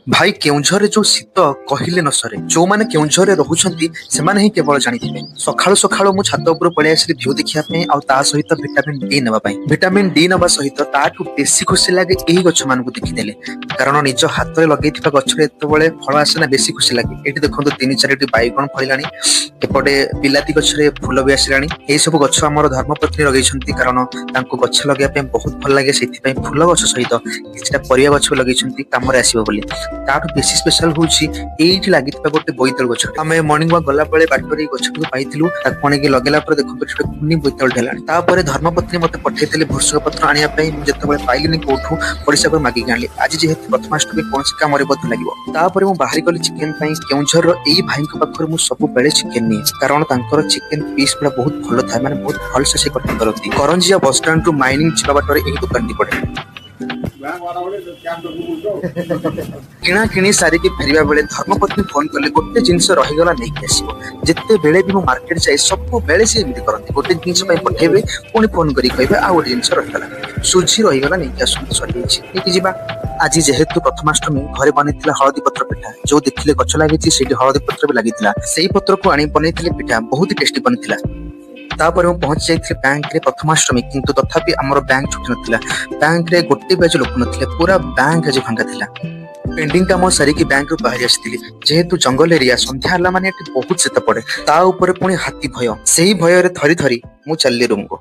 ଭାଇ, କେଉଁଝରରେ ଯୋଉ ଶୀତ କହିଲେ ନ ସରେ। ଯୋଉମାନେ କେଉଁଝରରେ ରହୁଛନ୍ତି, ସେମାନେ ହିଁ କେବଳ ଜାଣିଥିବେ। ସକାଳୁ ସକାଳୁ ମୁଁ ଛାତ ଉପରୁ ପଳେଇ ଆସିଲି ଭିଉ ଦେଖିବା ପାଇଁ ଆଉ ତା ସହିତ ଭିଟାମିନ ଡି ନେବା ପାଇଁ। ଭିଟାମିନ ଡି ନେବା ସହିତ ତାଠୁ ବେଶୀ ଖୁସି ଲାଗେ ଏଇ ଗଛମାନଙ୍କୁ ଦେଖିଦେଲେ, କାରଣ ନିଜ ହାତରେ ଲଗେଇଥିବା ଗଛରେ ଯେତେବେଳେ ଫଳ ଆସେ ନା, ବେଶୀ ଖୁସି ଲାଗେ। ଏଇଠି ଦେଖନ୍ତୁ, ତିନି ଚାରିଟି ବାଇଗଣ ଫଳିଲାଣି। ଏପଟେ ବିଲାତି ଗଛରେ ଫୁଲ ବି ଆସିଲାଣି। ଏଇ ସବୁ ଗଛ ଆମର ଧର୍ମପତ୍ନୀ ଲଗେଇଛନ୍ତି, କାରଣ ତାଙ୍କୁ ଗଛ ଲଗେଇବା ପାଇଁ ବହୁତ ଭଲ ଲାଗେ। ସେଥିପାଇଁ ଫୁଲ ଗଛ ସହିତ କିଛିଟା ପରିବା ଗଛ ବି ଲଗେଇଛନ୍ତି, କାମରେ ଆସିବ ବୋଲି। ତାଠୁ ବେଶୀ ସ୍ପେଶାଲ ହଉଛି ଏଇଠି ଲାଗିଥିବା ଗୋଟେ ବୋଇତାଳୁ ଗଛ। ଆମେ ମର୍ଣ୍ଣିଂ ୱାକ୍ ଗଲା ବେଳେ ବାଟରେ ଏଇ ଗଛଟିକୁ ପାଇଥିଲୁ। ତାକୁ ଆଣିକି ଲଗେଇଲା ପରେ ଦେଖନ୍ତୁ, ଏଠି ଗୋଟେ କୁନି ବୋଇତାଳୁ ହେଲାଣି। ତାପରେ ଧର୍ମପତ୍ନୀ ମତେ ପଠେଇଥିଲେ ଭୃଷଙ୍ଗ ପତ୍ର ଆଣିବା ପାଇଁ। ମୁଁ ଯେତେବେଳେ ପାଇଲିନି କୋଉଠୁ, ପଡିଶା ଘରୁ ମାଗିକି ଆଣିଲି। ଆଜି ଯେହେତୁ ପ୍ରଥମାଷ୍ଟମୀ, କୌଣସି କାମରେ ମଧ୍ୟ ଲାଗିବ। ତାପରେ ମୁଁ ବାହାରି ଗଲି ଚିକେନ ପାଇଁ। କେଉଁଝରର ଏଇ ଭାଇଙ୍କ ପାଖରୁ ମୁଁ ସବୁବେଳେ ଚିକେନ ନିଏ, କାରଣ ତାଙ୍କର ଚିକେନ ପିସ୍ ଗୁଡା ବହୁତ ଭଲ ଥାଏ, ମାନେ ବହୁତ ଭଲସେ ସେ କଟିଂ କରନ୍ତି। କରଞ୍ଜିଆ ବସଷ୍ଟାଣ୍ଡରୁ ମାଇନିଂ ଯିବା ବାଟରେ ଏହି ଦୋକାନଟି ପଡେ। କିଣା କିଣି ସାରିକି ଫେରିବା ବେଳେ ଧର୍ମପତ୍ନୀ ଫୋନ କଲେ, ଗୋଟେ ଜିନିଷ ରହିଗଲା, ନେଇକି ଆସିବ। ଯେତେବେଳେ ବି ମୁଁ ମାର୍କେଟ ଯାଏ, ସବୁବେଳେ ସେ ଏମିତି କରନ୍ତି। ଗୋଟେ ଜିନିଷ ପାଇଁ ପଠେଇବେ, ପୁଣି ଫୋନ କରି କହିବେ ଆଉ ଗୋଟେ ଜିନିଷ ରହିଗଲା, ସୁଜି ରହିଗଲା, ନେଇକି ଆସନ୍ତୁ, ସରିଯାଇଛି, ନେଇକି ଯିବା। ଆଜି ଯେହେତୁ ପ୍ରଥମାଷ୍ଟମୀ, ଘରେ ବନେଇଥିଲା ହଳଦୀ ପତ୍ର ପିଠା। ଯୋଉ ଦେଖିଲେ ଗଛ ଲାଗିଛି, ସେଇଠି ହଳଦୀ ପତ୍ର ବି ଲାଗିଥିଲା। ସେଇ ପତ୍ରକୁ ଆଣି ବନେଇଥିଲେ ପିଠା, ବହୁତ ଟେଷ୍ଟି ବନିଥିଲା। ତାପରେ ମୁଁ ପହଞ୍ଚି ଯାଇଥିଲି ବ୍ୟାଙ୍କରେ। ପ୍ରଥମାଷ୍ଟମୀ, କିନ୍ତୁ ତଥାପି ଆମର ବ୍ୟାଙ୍କ ଛୁଟି ନଥିଲା। ବ୍ୟାଙ୍କରେ ଗୋଟେ ବି ଆଜି ଲୋକ ନଥିଲେ। ପୁରା ବ୍ୟାଙ୍କ ଆଜି ଫାଙ୍କା ଥିଲା। ପେଣ୍ଡିଂ କାମ ସାରିକି ବ୍ୟାଙ୍କରୁ ବାହାରି ଆସିଥିଲି। ଯେହେତୁ ଜଙ୍ଗଲ ଏରିଆ, ସନ୍ଧ୍ୟା ହେଲା ମାନେ ଏଠି ବହୁତ ଶୀତ ପଡେ। ତା ଉପରେ ପୁଣି ହାତୀ ଭୟ। ସେଇ ଭୟରେ ଥରି ଥରି ମୁଁ ଚାଲିଲି ରୁମକୁ।